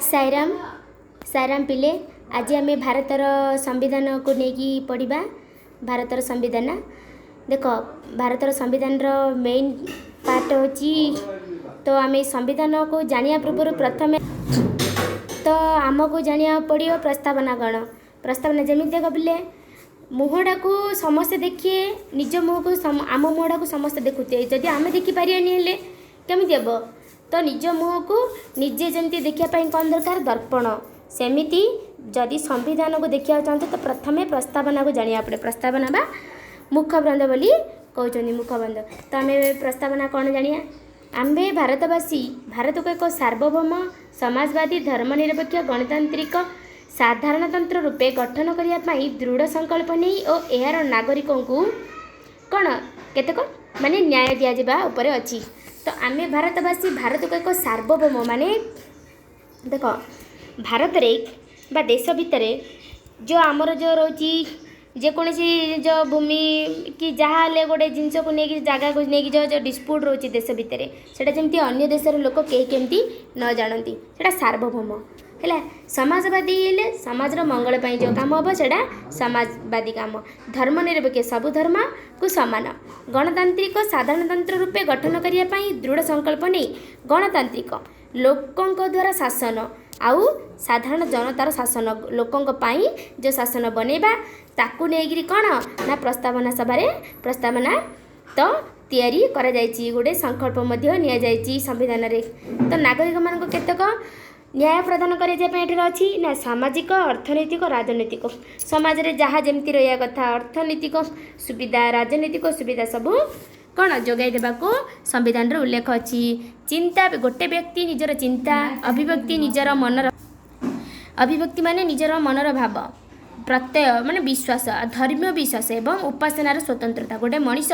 ସାଇରାମ, ସାଇରାମ ପିଲେ। ଆଜି ଆମେ ଭାରତର ସମ୍ବିଧାନକୁ ନେଇକି ପଢ଼ିବା। ଭାରତର ସମ୍ବିଧାନ ଦେଖ, ଭାରତର ସମ୍ବିଧାନର ମେନ୍ ପାର୍ଟ ହେଉଛି, ତ ଆମେ ସମ୍ବିଧାନକୁ ଜାଣିବା ପୂର୍ବରୁ ପ୍ରଥମେ ତ ଆମକୁ ଜାଣିବାକୁ ପଡ଼ିବ ପ୍ରସ୍ତାବନା କ'ଣ। ପ୍ରସ୍ତାବନା ଯେମିତି ଦେଖ ପିଲେ, ମୁହଁଟାକୁ ସମସ୍ତେ ଦେଖିଏ, ନିଜ ମୁହଁକୁ, ଆମ ମୁହଁଟାକୁ ସମସ୍ତେ ଦେଖୁଥିବେ। ଯଦି ଆମେ ଦେଖିପାରିବାନି ହେଲେ କେମିତି ହେବ? ତ ନିଜ ମୁହଁକୁ ନିଜେ ଯେମିତି ଦେଖିବା ପାଇଁ କ'ଣ ଦରକାର? ଦର୍ପଣ। ସେମିତି ଯଦି ସମ୍ବିଧାନକୁ ଦେଖିବାକୁ ଚାହୁଁଛ, ତ ପ୍ରଥମେ ପ୍ରସ୍ତାବନାକୁ ଜାଣିବାକୁ ପଡ଼ିବ। ପ୍ରସ୍ତାବନା ବା ମୁଖବନ୍ଧ ବୋଲି କହୁଛନ୍ତି, ମୁଖବନ୍ଧ। ତ ଆମେ ପ୍ରସ୍ତାବନା କ'ଣ ଜାଣିବା। ଆମ୍ଭେ ଭାରତବାସୀ ଭାରତକୁ ଏକ ସାର୍ବଭୌମ, ସମାଜବାଦୀ, ଧର୍ମନିରପେକ୍ଷ, ଗଣତାନ୍ତ୍ରିକ ସାଧାରଣତନ୍ତ୍ର ରୂପେ ଗଠନ କରିବା ପାଇଁ ଦୃଢ଼ ସଂକଳ୍ପ ନେଇ ଓ ଏହାର ନାଗରିକଙ୍କୁ କ'ଣ କେତେକ ମାନେ ନ୍ୟାୟ ଦିଆଯିବା ଉପରେ ଅଛି। ତ ଆମେ ଭାରତବାସୀ ଭାରତକୁ ଏକ ସାର୍ବଭୌମ, ମାନେ ଦେଖ, ଭାରତରେ ବା ଦେଶ ଭିତରେ ଯେଉଁ ଆମର ଯେଉଁ ରହୁଛି ଯେକୌଣସି ଯେଉଁ ଭୂମି କି ଯାହା ହେଲେ ଗୋଟେ ଜିନିଷକୁ ନେଇକି, ଜାଗାକୁ ନେଇକି ଯେଉଁ ଯେଉଁ ଡିସ୍ପ୍ୟୁଟ୍ ରହୁଛି ଦେଶ ଭିତରେ, ସେଇଟା ଯେମିତି ଅନ୍ୟ ଦେଶର ଲୋକ କେହି କେମିତି ନ ଜାଣନ୍ତି, ସେଇଟା ସାର୍ବଭୌମ ହେଲା। ସମାଜବାଦୀ ହେଲେ ସମାଜର ମଙ୍ଗଳ ପାଇଁ ଯେଉଁ କାମ ହେବ, ସେଇଟା ସମାଜବାଦୀ କାମ। ଧର୍ମ ନିରପେକ୍ଷ, ସବୁ ଧର୍ମକୁ ସମାନ। ଗଣତାନ୍ତ୍ରିକ ସାଧାରଣତନ୍ତ୍ର ରୂପେ ଗଠନ କରିବା ପାଇଁ ଦୃଢ଼ ସଂକଳ୍ପ ନେଇ, ଗଣତାନ୍ତ୍ରିକ ଲୋକଙ୍କ ଦ୍ୱାରା ଶାସନ ଆଉ ସାଧାରଣ ଜନତାର ଶାସନ, ଲୋକଙ୍କ ପାଇଁ ଯେଉଁ ଶାସନ ବନେଇବା, ତାକୁ ନେଇକିରି କ'ଣ ନା ପ୍ରସ୍ତାବନା ସଭାରେ ପ୍ରସ୍ତାବନା ତ ତିଆରି କରାଯାଇଛି, ଗୋଟେ ସଂକଳ୍ପ ମଧ୍ୟ ନିଆଯାଇଛି ସମ୍ବିଧାନରେ। ତ ନାଗରିକମାନଙ୍କୁ କେତେକ ନ୍ୟାୟ ପ୍ରଦାନ କରାଯିବା ପାଇଁ ଏଠାରେ ଅଛି ନା ସାମାଜିକ, ଅର୍ଥନୈତିକ, ରାଜନୈତିକ। ସମାଜରେ ଯାହା ଯେମିତି ରହିବା କଥା, ଅର୍ଥନୈତିକ ସୁବିଧା, ରାଜନୈତିକ ସୁବିଧା ସବୁ କ'ଣ ଯୋଗାଇ ଦେବାକୁ ସମ୍ବିଧାନରେ ଉଲ୍ଲେଖ ଅଛି। ଚିନ୍ତା, ଗୋଟେ ବ୍ୟକ୍ତି ନିଜର ଚିନ୍ତା ଅଭିବ୍ୟକ୍ତି, ନିଜର ମନର ଅଭିବ୍ୟକ୍ତି, ମାନେ ନିଜର ମନର ଭାବ, ପ୍ରତ୍ୟୟ ମାନେ ବିଶ୍ୱାସ, ଧର୍ମୀୟ ବିଶ୍ୱାସ ଏବଂ ଉପାସନାର ସ୍ୱତନ୍ତ୍ରତା, ଗୋଟେ ମଣିଷ,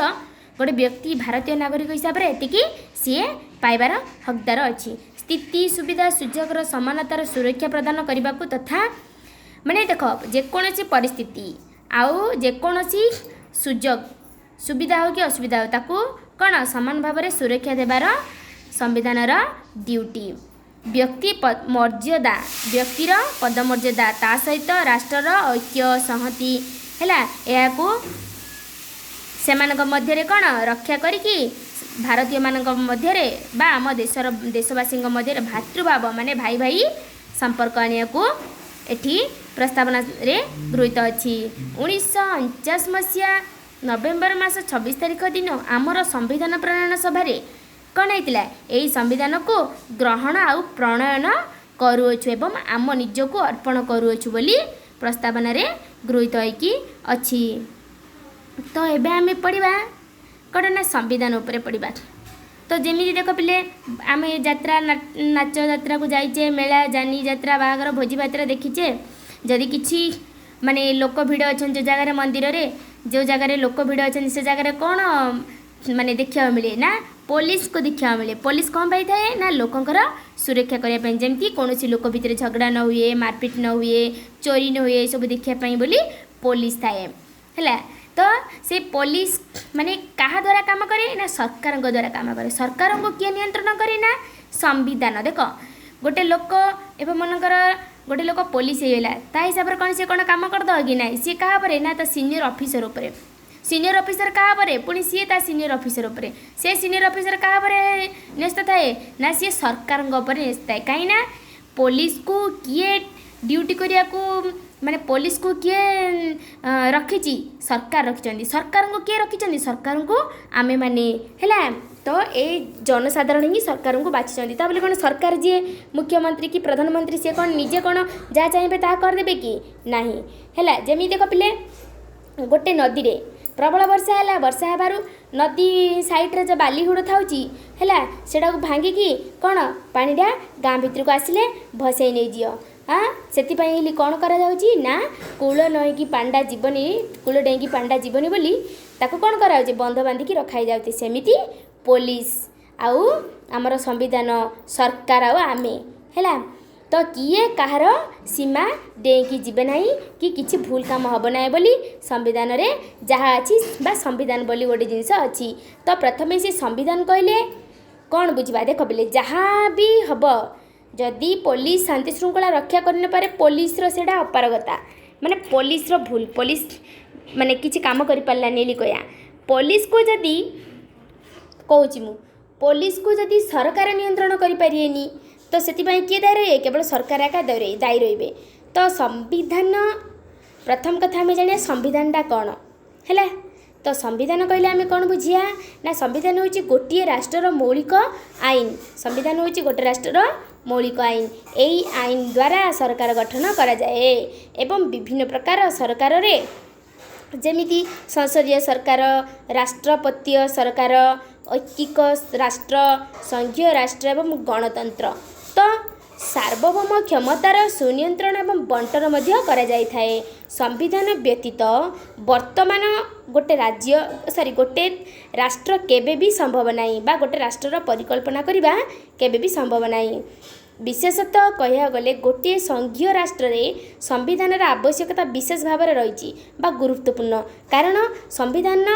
ଗୋଟେ ବ୍ୟକ୍ତି ଭାରତୀୟ ନାଗରିକ ହିସାବରେ ଏତିକି ସିଏ ପାଇବାର ହକଦାର ଅଛି। ସ୍ଥିତି, ସୁବିଧା, ସୁଯୋଗର ସମାନତାର ସୁରକ୍ଷା ପ୍ରଦାନ କରିବାକୁ ତଥା, ମାନେ ଦେଖ, ଯେକୌଣସି ପରିସ୍ଥିତି ଆଉ ଯେକୌଣସି ସୁଯୋଗ ସୁବିଧା ହେଉ କି ଅସୁବିଧା ହେଉ, ତାକୁ କ'ଣ ସମାନ ଭାବରେ ସୁରକ୍ଷା ଦେବାର ସମ୍ବିଧାନର ଡ୍ୟୁଟି। ବ୍ୟକ୍ତି ମର୍ଯ୍ୟାଦା, ବ୍ୟକ୍ତିର ପଦମର୍ଯ୍ୟାଦା, ତା ସହିତ ରାଷ୍ଟ୍ରର ଐକ୍ୟ ସଂହତି ହେଲା, ଏହାକୁ ସେମାନଙ୍କ ମଧ୍ୟରେ କ'ଣ ରକ୍ଷା କରିକି ଭାରତୀୟମାନଙ୍କ ମଧ୍ୟରେ ବା ଆମ ଦେଶର ଦେଶବାସୀଙ୍କ ମଧ୍ୟରେ ଭାତୃଭାବ, ମାନେ ଭାଇ ଭାଇ ସମ୍ପର୍କ ଆଣିବାକୁ ଏଠି ପ୍ରସ୍ତାବନାରେ ଗୃହୀତ ଅଛି। 1949 ମସିହା ନଭେମ୍ବର ମାସ 26 ତାରିଖ ଦିନ ଆମର ସମ୍ବିଧାନ ପ୍ରଣୟନ ସଭାରେ କ'ଣ ହେଇଥିଲା? ଏହି ସମ୍ବିଧାନକୁ ଗ୍ରହଣ ଆଉ ପ୍ରଣୟନ କରୁଅଛୁ ଏବଂ ଆମ ନିଜକୁ ଅର୍ପଣ କରୁଅଛୁ ବୋଲି ପ୍ରସ୍ତାବନାରେ ଗୃହୀତ ହେଇକି ଅଛି। ତ ଏବେ ଆମେ ପଢ଼ିବା କ'ଣ ନା ସମ୍ବିଧାନ ଉପରେ ପଢ଼ିବା। ତ ଯେମିତି ଦେଖ ପିଲେ, ଆମେ ଯାତ୍ରା, ନାଚ ଯାତ୍ରାକୁ ଯାଇଛେ, ମେଳା, ଯାନି ଯାତ୍ରା, ବାହାଘର, ଭୋଜି ଭାତରେ ଦେଖିଛେ, ଯଦି କିଛି ମାନେ ଲୋକ ଭିଡ଼ ଅଛନ୍ତି ଯେଉଁ ଜାଗାରେ, ମନ୍ଦିରରେ ଯେଉଁ ଜାଗାରେ ଲୋକ ଭିଡ଼ ଅଛନ୍ତି, ସେ ଜାଗାରେ କ'ଣ ମାନେ ଦେଖିବାକୁ ମିଳେ ନା ପୋଲିସକୁ ଦେଖିବାକୁ ମିଳେ। ପୋଲିସ କ'ଣ ପାଇଁ ଥାଏ ନା ଲୋକଙ୍କର ସୁରକ୍ଷା କରିବା ପାଇଁ, ଯେମିତି କୌଣସି ଲୋକ ଭିତରେ ଝଗଡ଼ା ନ ହୁଏ, ମାରପିଟ ନ ହୁଏ, ଚୋରି ନ ହୁଏ, ଏସବୁ ଦେଖିବା ପାଇଁ ବୋଲି ପୋଲିସ ଥାଏ। ହେଲା ତ ସେ ପୋଲିସ ମାନେ କାହା ଦ୍ୱାରା କାମ କରେ ନା ସରକାରଙ୍କ ଦ୍ୱାରା କାମ କରେ। ସରକାରଙ୍କୁ କିଏ ନିୟନ୍ତ୍ରଣ କରେ ନା ସମ୍ବିଧାନ। ଦେଖ, ଗୋଟେ ଲୋକ ଏବେ ମନେକର ଗୋଟେ ଲୋକ ପୋଲିସ ହେଇଗଲା, ତା ହିସାବରେ କ'ଣ ସିଏ କ'ଣ କାମ କରିଦେବ କି ନାହିଁ? ସିଏ କାହା ଉପରେ ନା ତା ସିନିୟର ଅଫିସର ଉପରେ। ସିନିୟର ଅଫିସର କାହା ଉପରେ? ପୁଣି ସିଏ ତା ସିନିୟର ଅଫିସର ଉପରେ। ସେ ସିନିୟର ଅଫିସର କାହା ଉପରେ ନ୍ୟସ୍ତ ଥାଏ ନା ସିଏ ସରକାରଙ୍କ ଉପରେ ନ୍ୟସ୍ତ ଥାଏ। କାହିଁକି ନା ପୋଲିସକୁ କିଏ ଡ୍ୟୁଟି କରିବାକୁ, ମାନେ ପୋଲିସକୁ କିଏ ରଖିଛି? ସରକାର ରଖିଛନ୍ତି। ସରକାରଙ୍କୁ କିଏ ରଖିଛନ୍ତି? ସରକାରଙ୍କୁ ଆମେମାନେ। ହେଲା ତ ଏ ଜନସାଧାରଣ ହିଁ ସରକାରଙ୍କୁ ବାଛିଛନ୍ତି। ତା ବୋଲି କ'ଣ ସରକାର ଯିଏ ମୁଖ୍ୟମନ୍ତ୍ରୀ କି ପ୍ରଧାନମନ୍ତ୍ରୀ, ସିଏ କ'ଣ ନିଜେ କ'ଣ ଯାହା ଚାହିଁବେ ତାହା କରିଦେବେ କି ନାହିଁ? ହେଲା, ଯେମିତି ଦେଖ ପିଲେ, ଗୋଟେ ନଦୀରେ ପ୍ରବଳ ବର୍ଷା ହେଲା। ବର୍ଷା ହେବାରୁ ନଦୀ ସାଇଡ଼୍ରେ ଯେଉଁ ବାଲି ହୁଡ଼ ଥାଉଛି, ହେଲା, ସେଇଟାକୁ ଭାଙ୍ଗିକି କ'ଣ ପାଣିଟା ଗାଁ ଭିତରକୁ ଆସିଲେ ଭସେଇ ନେଇଯିବ। ଆଁ ସେଥିପାଇଁ ହେଲି କ'ଣ କରାଯାଉଛି ନା କୂଳ ନଇଁକି ପାଣିଟା ଯିବନି, କୂଳ ଡେଇଁକି ପାଣିଟା ଯିବନି ବୋଲି ତାକୁ କ'ଣ କରାଯାଉଛି? ବନ୍ଧ ବାନ୍ଧିକି ରଖା ହେଇଯାଉଛି। ସେମିତି ପୋଲିସ ଆଉ ଆମର ସମ୍ବିଧାନ, ସରକାର ଆଉ ଆମେ, ହେଲା ତ କିଏ କାହାର ସୀମା ଡେଇଁକି ଯିବେ ନାହିଁ କି କିଛି ଭୁଲ କାମ ହେବ ନାହିଁ ବୋଲି ସମ୍ବିଧାନରେ ଯାହା ଅଛି ବା ସମ୍ବିଧାନ ବୋଲି ଗୋଟେ ଜିନିଷ ଅଛି। ତ ପ୍ରଥମେ ସେ ସମ୍ବିଧାନ କହିଲେ କ'ଣ ବୁଝିବା। ଦେଖ ପିଲେ, ଯାହା ବି ହେବ ଯଦି ପୋଲିସ ଶାନ୍ତିଶୃଙ୍ଖଳା ରକ୍ଷା କରିନପାରେ, ପୋଲିସର ସେଇଟା ଅପାରଗତା, ମାନେ ପୋଲିସର ଭୁଲ, ପୋଲିସ ମାନେ କିଛି କାମ କରିପାରିଲାନି ବୋଲି କହିବା। ପୋଲିସକୁ ଯଦି କହୁଛି ମୁଁ, ପୋଲିସକୁ ଯଦି ସରକାର ନିୟନ୍ତ୍ରଣ କରିପାରିବେନି, ତ ସେଥିପାଇଁ କିଏ ଦାୟୀ ରହିବେ? କେବଳ ସରକାର ଏକା ଦାୟୀ ରହିବେ। ତ ସମ୍ବିଧାନ, ପ୍ରଥମ କଥା ଆମେ ଜାଣିବା ସମ୍ବିଧାନଟା କ'ଣ ହେଲା। ତ ସମ୍ବିଧାନ କହିଲେ ଆମେ କ'ଣ ବୁଝିବା ନା, ସମ୍ବିଧାନ ହେଉଛି ଗୋଟିଏ ରାଷ୍ଟ୍ରର ମୌଳିକ ଆଇନ। ସମ୍ବିଧାନ ହେଉଛି ଗୋଟେ ରାଷ୍ଟ୍ରର ମୌଳିକ ଆଇନ। ଏହି ଆଇନ ଦ୍ୱାରା ସରକାର ଗଠନ କରାଯାଏ ଏବଂ ବିଭିନ୍ନ ପ୍ରକାର ସରକାରରେ, ଯେମିତି ସଂସଦୀୟ ସରକାର, ରାଷ୍ଟ୍ରପତୀୟ ସରକାର, ଐକିକ ରାଷ୍ଟ୍ର, ସଂଘୀୟ ରାଷ୍ଟ୍ର ଏବଂ ଗଣତନ୍ତ୍ର। ତ ସାର୍ବଭୌମ କ୍ଷମତାର ସୁନିୟନ୍ତ୍ରଣ ଏବଂ ବଣ୍ଟନ ମଧ୍ୟ କରାଯାଇଥାଏ। ସମ୍ବିଧାନ ବ୍ୟତୀତ ବର୍ତ୍ତମାନ ଗୋଟେ ରାଜ୍ୟ, ସରି, ଗୋଟେ ରାଷ୍ଟ୍ର କେବେ ବି ସମ୍ଭବ ନାହିଁ ବା ଗୋଟେ ରାଷ୍ଟ୍ରର ପରିକଳ୍ପନା କରିବା କେବେ ବି ସମ୍ଭବ ନାହିଁ। ବିଶେଷତଃ କହିବାକୁ ଗଲେ ଗୋଟିଏ ସଂଘୀୟ ରାଷ୍ଟ୍ରରେ ସମ୍ବିଧାନର ଆବଶ୍ୟକତା ବିଶେଷ ଭାବରେ ରହିଛି ବା ଗୁରୁତ୍ୱପୂର୍ଣ୍ଣ। କାରଣ ସମ୍ବିଧାନ,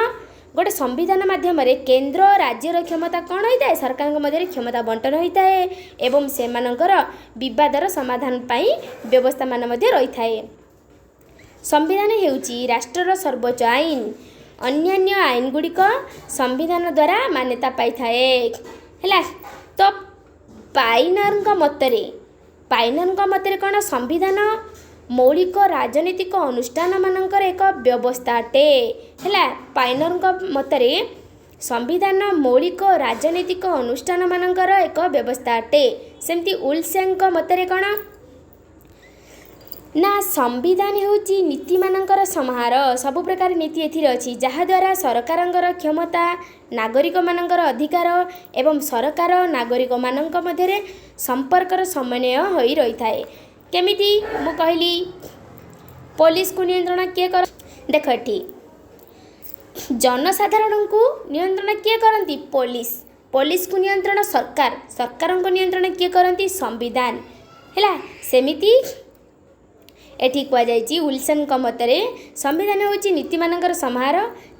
ଗୋଟେ ସମ୍ବିଧାନ ମାଧ୍ୟମରେ କେନ୍ଦ୍ର ରାଜ୍ୟର କ୍ଷମତା କ'ଣ ହୋଇଥାଏ? ସରକାରଙ୍କ ମଧ୍ୟରେ କ୍ଷମତା ବଣ୍ଟନ ହୋଇଥାଏ ଏବଂ ସେମାନଙ୍କର ବିବାଦର ସମାଧାନ ପାଇଁ ବ୍ୟବସ୍ଥାମାନ ମଧ୍ୟ ରହିଥାଏ। ସମ୍ବିଧାନ ହେଉଛି ରାଷ୍ଟ୍ରର ସର୍ବୋଚ୍ଚ ଆଇନ। ଅନ୍ୟାନ୍ୟ ଆଇନ ଗୁଡ଼ିକ ସମ୍ବିଧାନ ଦ୍ୱାରା ମାନ୍ୟତା ପାଇଥାଏ। ହେଲା ତ, ପାଇନରଙ୍କ ମତରେ କ'ଣ? ସମ୍ବିଧାନ ମୌଳିକ ରାଜନୈତିକ ଅନୁଷ୍ଠାନମାନଙ୍କର ଏକ ବ୍ୟବସ୍ଥା ଅଟେ। ହେଲା, ପାଇନରଙ୍କ ମତରେ ସମ୍ବିଧାନ ମୌଳିକ ରାଜନୈତିକ ଅନୁଷ୍ଠାନମାନଙ୍କର ଏକ ବ୍ୟବସ୍ଥା ଅଟେ। ସେମିତି ୱିଲସନଙ୍କ ମତରେ କ'ଣ ନା, ସମ୍ବିଧାନ ହେଉଛି ନୀତିମାନଙ୍କର ସମାହାର। ସବୁ ପ୍ରକାର ନୀତି ଏଥିରେ ଅଛି, ଯାହାଦ୍ୱାରା ସରକାରଙ୍କର କ୍ଷମତା, ନାଗରିକମାନଙ୍କର ଅଧିକାର ଏବଂ ସରକାର ନାଗରିକମାନଙ୍କ ମଧ୍ୟରେ ସମ୍ପର୍କର ସମନ୍ୱୟ ହୋଇ ରହିଥାଏ। କେମିତି ମୁଁ କହିଲି, ପୋଲିସକୁ ନିୟନ୍ତ୍ରଣ କିଏ କର? ଦେଖ, ଏଠି ଜନସାଧାରଣଙ୍କୁ ନିୟନ୍ତ୍ରଣ କିଏ କରନ୍ତି? ପୋଲିସ। ପୋଲିସକୁ ନିୟନ୍ତ୍ରଣ ସରକାର। ସରକାରଙ୍କୁ ନିୟନ୍ତ୍ରଣ କିଏ କରନ୍ତି? ସମ୍ବିଧାନ। ହେଲା, ସେମିତି ଏଠି କୁହାଯାଇଛି, ୱିଲସନଙ୍କ ମତରେ ସମ୍ବିଧାନ ହେଉଛି ନୀତିମାନଙ୍କର ସମାହାର,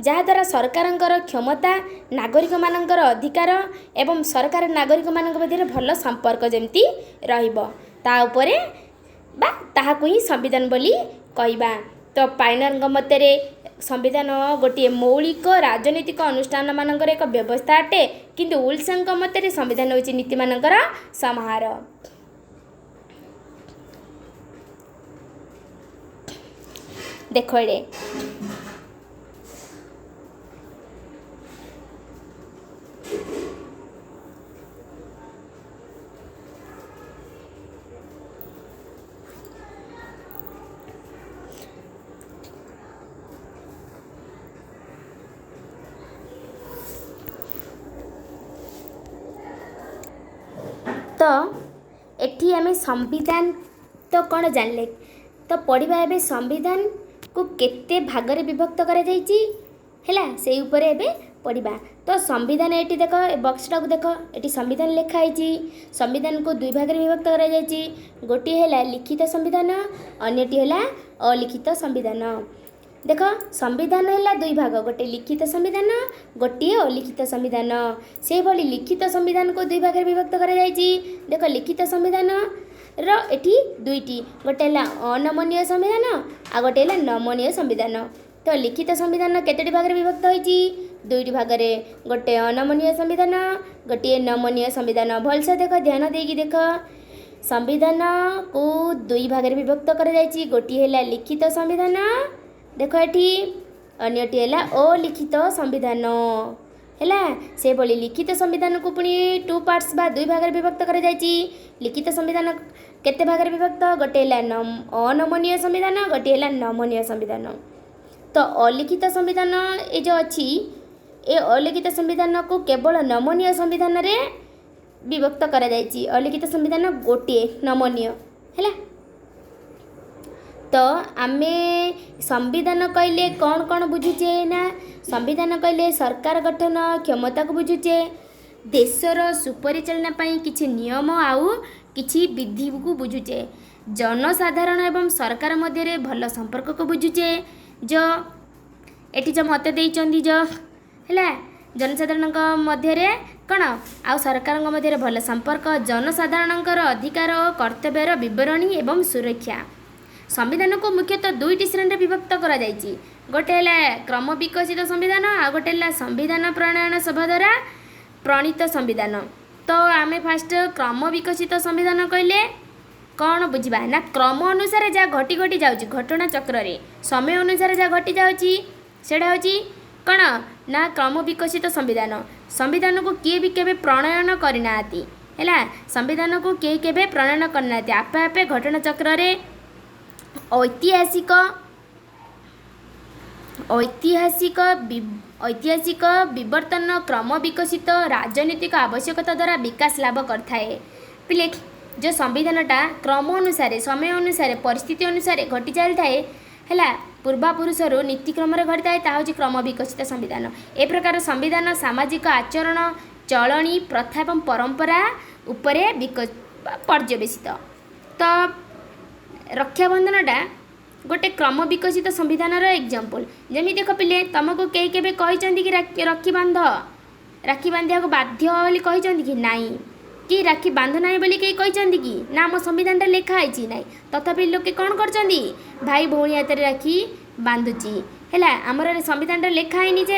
ଯାହାଦ୍ୱାରା ସରକାରଙ୍କର କ୍ଷମତା, ନାଗରିକମାନଙ୍କର ଅଧିକାର ଏବଂ ସରକାର ନାଗରିକମାନଙ୍କ ମଧ୍ୟରେ ଭଲ ସମ୍ପର୍କ ଯେମିତି ରହିବ ତା ଉପରେ ବା ତାହାକୁ ହିଁ ସମ୍ବିଧାନ ବୋଲି କହିବା। ତ ପାଇନରଙ୍କ ମତରେ ସମ୍ବିଧାନ ଗୋଟିଏ ମୌଳିକ ରାଜନୈତିକ ଅନୁଷ୍ଠାନମାନଙ୍କର ଏକ ବ୍ୟବସ୍ଥା ଅଟେ, କିନ୍ତୁ ୱିଲସନଙ୍କ ମତରେ ସମ୍ବିଧାନ ହେଉଛି ନୀତିମାନଙ୍କର ସମାହାର। ଦେଖ ଏଡ଼େ, ତ ଏଠି ଆମେ ସମ୍ବିଧାନ ତ କ'ଣ ଜାଣିଲେ, ତ ପଢ଼ିବା ଏବେ ସମ୍ବିଧାନକୁ କେତେ ଭାଗରେ ବିଭକ୍ତ କରାଯାଇଛି। ହେଲା, ସେଇ ଉପରେ ଏବେ ପଢ଼ିବା। ତ ସମ୍ବିଧାନ, ଏଠି ଦେଖ, ଏ ବକ୍ସଟାକୁ ଦେଖ, ଏଠି ସମ୍ବିଧାନ ଲେଖା ହେଇଛି। ସମ୍ବିଧାନକୁ ଦୁଇ ଭାଗରେ ବିଭକ୍ତ କରାଯାଇଛି। ଗୋଟିଏ ହେଲା ଲିଖିତ ସମ୍ବିଧାନ, ଅନ୍ୟଟି ହେଲା ଅଲିଖିତ ସମ୍ବିଧାନ। ଦେଖ, ସମ୍ବିଧାନ ହେଲା ଦୁଇ ଭାଗ, ଗୋଟେ ଲିଖିତ ସମ୍ବିଧାନ, ଗୋଟିଏ ଅଲିଖିତ ସମ୍ବିଧାନ। ସେହିଭଳି ଲିଖିତ ସମ୍ବିଧାନକୁ ଦୁଇ ଭାଗରେ ବିଭକ୍ତ କରାଯାଇଛି। ଦେଖ, ଲିଖିତ ସମ୍ବିଧାନର ଏଠି ଦୁଇଟି, ଗୋଟେ ହେଲା ଅନମନୀୟ ସମ୍ବିଧାନ ଆଉ ଗୋଟେ ହେଲା ନମନୀୟ ସମ୍ବିଧାନ। ତ ଲିଖିତ ସମ୍ବିଧାନ କେତୋଟି ଭାଗରେ ବିଭକ୍ତ ହୋଇଛି? ଦୁଇଟି ଭାଗରେ, ଗୋଟେ ଅନମନୀୟ ସମ୍ବିଧାନ, ଗୋଟିଏ ନମନୀୟ ସମ୍ବିଧାନ। ଭଲସେ ଦେଖ, ଧ୍ୟାନ ଦେଇକି ଦେଖ, ସମ୍ବିଧାନକୁ ଦୁଇ ଭାଗରେ ବିଭକ୍ତ କରାଯାଇଛି। ଗୋଟିଏ ହେଲା ଲିଖିତ ସମ୍ବିଧାନ, ଦେଖ ଏଠି, ଅନ୍ୟଟି ହେଲା ଅଲିଖିତ ସମ୍ବିଧାନ। ହେଲା, ସେଭଳି ଲିଖିତ ସମ୍ବିଧାନକୁ ପୁଣି ଟୁ ପାର୍ଟସ୍ ବା ଦୁଇ ଭାଗରେ ବିଭକ୍ତ କରାଯାଇଛି। ଲିଖିତ ସମ୍ବିଧାନ କେତେ ଭାଗରେ ବିଭକ୍ତ? ଗୋଟେ ହେଲା ଅନମନୀୟ ସମ୍ବିଧାନ, ଗୋଟିଏ ହେଲା ନମନୀୟ ସମ୍ବିଧାନ। ତ ଅଲିଖିତ ସମ୍ବିଧାନ ଏ ଯେଉଁ ଅଛି, ଏ ଅଲିଖିତ ସମ୍ବିଧାନକୁ କେବଳ ନମନୀୟ ସମ୍ବିଧାନରେ ବିଭକ୍ତ କରାଯାଇଛି। ଅଲିଖିତ ସମ୍ବିଧାନ ଗୋଟିଏ ନମନୀୟ। ହେଲା, ତ ଆମେ ସମ୍ବିଧାନ କହିଲେ କ'ଣ କ'ଣ ବୁଝୁଛେ ନା, ସମ୍ବିଧାନ କହିଲେ ସରକାର ଗଠନ କ୍ଷମତାକୁ ବୁଝୁଛେ, ଦେଶର ସୁପରିଚାଳନା ପାଇଁ କିଛି ନିୟମ ଆଉ କିଛି ବିଧିକୁ ବୁଝୁଛେ, ଜନସାଧାରଣ ଏବଂ ସରକାର ମଧ୍ୟରେ ଭଲ ସମ୍ପର୍କକୁ ବୁଝୁଛେ। ଏଠି ଯେଉଁ ମତ ଦେଇଛନ୍ତି, ହେଲା, ଜନସାଧାରଣଙ୍କ ମଧ୍ୟରେ କ'ଣ ଆଉ ସରକାରଙ୍କ ମଧ୍ୟରେ ଭଲ ସମ୍ପର୍କ, ଜନସାଧାରଣଙ୍କର ଅଧିକାର ଓ କର୍ତ୍ତବ୍ୟର ବିବରଣୀ ଏବଂ ସୁରକ୍ଷା। ସମ୍ବିଧାନକୁ ମୁଖ୍ୟତଃ ଦୁଇଟି ଶ୍ରେଣୀରେ ବିଭକ୍ତ କରାଯାଇଛି। ଗୋଟେ ହେଲା କ୍ରମ ବିକଶିତ ସମ୍ବିଧାନ, ଆଉ ଗୋଟେ ହେଲା ସମ୍ବିଧାନ ପ୍ରଣୟନ ସଭା ଦ୍ୱାରା ପ୍ରଣୀତ ସମ୍ବିଧାନ। ତ ଆମେ ଫାଷ୍ଟ କ୍ରମ ବିକଶିତ ସମ୍ବିଧାନ କହିଲେ କ'ଣ ବୁଝିବା ନା, କ୍ରମ ଅନୁସାରେ ଯାହା ଘଟି ଘଟି ଯାଉଛି, ଘଟଣା ଚକ୍ରରେ ସମୟ ଅନୁସାରେ ଯାହା ଘଟି ଯାଉଛି, ସେଇଟା ହେଉଛି କ'ଣ ନା କ୍ରମ ବିକଶିତ ସମ୍ବିଧାନ। ସମ୍ବିଧାନକୁ କିଏ ବି କେବେ ପ୍ରଣୟନ କରିନାହାନ୍ତି। ହେଲା, ସମ୍ବିଧାନକୁ କେହି କେବେ ପ୍ରଣୟନ କରିନାହାନ୍ତି। ଆପେ ଆପେ ଘଟଣା ଚକ୍ରରେ ଐତିହାସିକ ବିବର୍ତ୍ତନ, କ୍ରମ ବିକଶିତ ରାଜନୈତିକ ଆବଶ୍ୟକତା ଦ୍ୱାରା ବିକାଶ ଲାଭ କରିଥାଏ। ପିଲେ, ଯେଉଁ ସମ୍ବିଧାନଟା କ୍ରମ ଅନୁସାରେ, ସମୟ ଅନୁସାରେ, ପରିସ୍ଥିତି ଅନୁସାରେ ଘଟି ଚାଲିଥାଏ, ହେଲା, ପୂର୍ବାପୁରୁଷରୁ ନୀତିକ୍ରମରେ ଘଟିଥାଏ, ତାହା ହେଉଛି କ୍ରମ ବିକଶିତ ସମ୍ବିଧାନ। ଏ ପ୍ରକାର ସମ୍ବିଧାନ ସାମାଜିକ ଆଚରଣ, ଚଳଣି, ପ୍ରଥା ଏବଂ ପରମ୍ପରା ଉପରେ ପର୍ଯ୍ୟବେସିତ। ତ ରକ୍ଷାବନ୍ଧନଟା ଗୋଟେ କ୍ରମ ବିକଶିତ ସମ୍ବିଧାନର ଏକ୍ଜାମ୍ପଲ୍। ଯେମିତି ଦେଖ ପିଲେ, ତୁମକୁ କେହି କେବେ କହିଛନ୍ତି କି ରାକ୍ଷୀ ବାନ୍ଧ, ରାକ୍ଷୀ ବାନ୍ଧିବାକୁ ବାଧ୍ୟ ବୋଲି କହିଛନ୍ତି କି ନାହିଁ? କି ରାକ୍ଷୀ ବାନ୍ଧ ନାହିଁ ବୋଲି କେହି କହିଛନ୍ତି କି? ନା ଆମ ସମ୍ବିଧାନରେ ଲେଖା ହେଇଛି ନାହିଁ। ତଥାପି ଲୋକେ କ'ଣ କରୁଛନ୍ତି? ଭାଇ ଭଉଣୀ ହାତରେ ରାକ୍ଷୀ ବାନ୍ଧୁଛି। ହେଲା, ଆମର ସମ୍ବିଧାନରେ ଲେଖା ହେଇନି ଯେ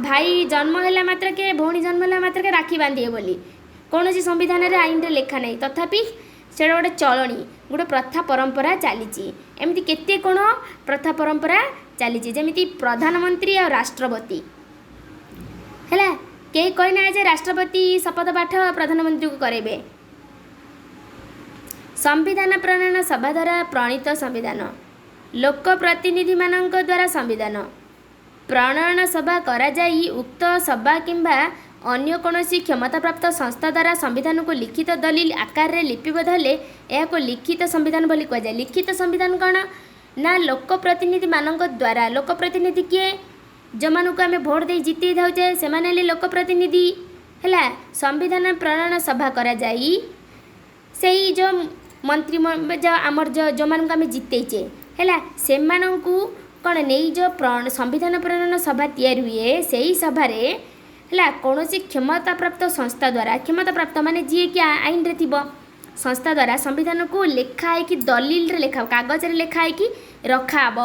ଭାଇ ଜନ୍ମ ହେଲା ମାତ୍ରକେ, ଭଉଣୀ ଜନ୍ମ ହେଲା ମାତ୍ରକେ ରାକ୍ଷୀ ବାନ୍ଧିବେ ବୋଲି। କୌଣସି ସମ୍ବିଧାନରେ, ଆଇନରେ ଲେଖା ନାହିଁ। ତଥାପି ସେଇଟା ଗୋଟେ ଚଳଣି, ଗୋଟେ ପ୍ରଥା ପରମ୍ପରା ଚାଲିଛି। ଏମିତି କେତେ କ'ଣ ପ୍ରଥା ପରମ୍ପରା ଚାଲିଛି, ଯେମିତି ପ୍ରଧାନମନ୍ତ୍ରୀ ଆଉ ରାଷ୍ଟ୍ରପତି। ହେଲା, କେହି କହିନାହାନ୍ତି ଯେ ରାଷ୍ଟ୍ରପତି ଶପଥ ପାଠ ପ୍ରଧାନମନ୍ତ୍ରୀକୁ କରାଇବେ। ସମ୍ବିଧାନ ପ୍ରଣୟନ ସଭା ଦ୍ୱାରା ପ୍ରଣୀତ ସମ୍ବିଧାନ, ଲୋକ ପ୍ରତିନିଧିମାନଙ୍କ ଦ୍ୱାରା ସମ୍ବିଧାନ ପ୍ରଣୟନ ସଭା କରାଯାଇ ଉକ୍ତ ସଭା କିମ୍ବା ଅନ୍ୟ କୌଣସି କ୍ଷମତାପ୍ରାପ୍ତ ସଂସ୍ଥା ଦ୍ୱାରା ସମ୍ବିଧାନକୁ ଲିଖିତ ଦଲିଲ ଆକାରରେ ଲିପିବଦ୍ଧ ହେଲେ ଏହାକୁ ଲିଖିତ ସମ୍ବିଧାନ ବୋଲି କୁହାଯାଏ। ଲିଖିତ ସମ୍ବିଧାନ କ'ଣ ନା ଲୋକ ପ୍ରତିନିଧିମାନଙ୍କ ଦ୍ୱାରା। ଲୋକ ପ୍ରତିନିଧି କିଏ? ଯେଉଁମାନଙ୍କୁ ଆମେ ଭୋଟ ଦେଇ ଜିତେଇ ଥାଉଛେ, ସେମାନେ ହେଲେ ଲୋକ ପ୍ରତିନିଧି। ହେଲା, ସମ୍ବିଧାନ ପ୍ରଣୟନ ସଭା କରାଯାଇ ସେଇ ଯେଉଁ ମନ୍ତ୍ରୀ, ଯେଉଁ ଆମର ଯେଉଁମାନଙ୍କୁ ଆମେ ଜିତେଇଛେ, ହେଲା, ସେମାନଙ୍କୁ କ'ଣ ନେଇ ଯେଉଁ ସମ୍ବିଧାନ ପ୍ରଣୟନ ସଭା ତିଆରି ହୁଏ, ସେଇ ସଭାରେ, ହେଲା, କୌଣସି କ୍ଷମତାପ୍ରାପ୍ତ ସଂସ୍ଥା ଦ୍ୱାରା, କ୍ଷମତାପ୍ରାପ୍ତ ମାନେ ଯିଏକି ଆଇନରେ ଥିବ, ସଂସ୍ଥା ଦ୍ୱାରା ସମ୍ବିଧାନକୁ ଲେଖା ହେଇକି, ଦଲିଲରେ ଲେଖା, କାଗଜରେ ଲେଖା ହେଇକି ରଖାହେବ,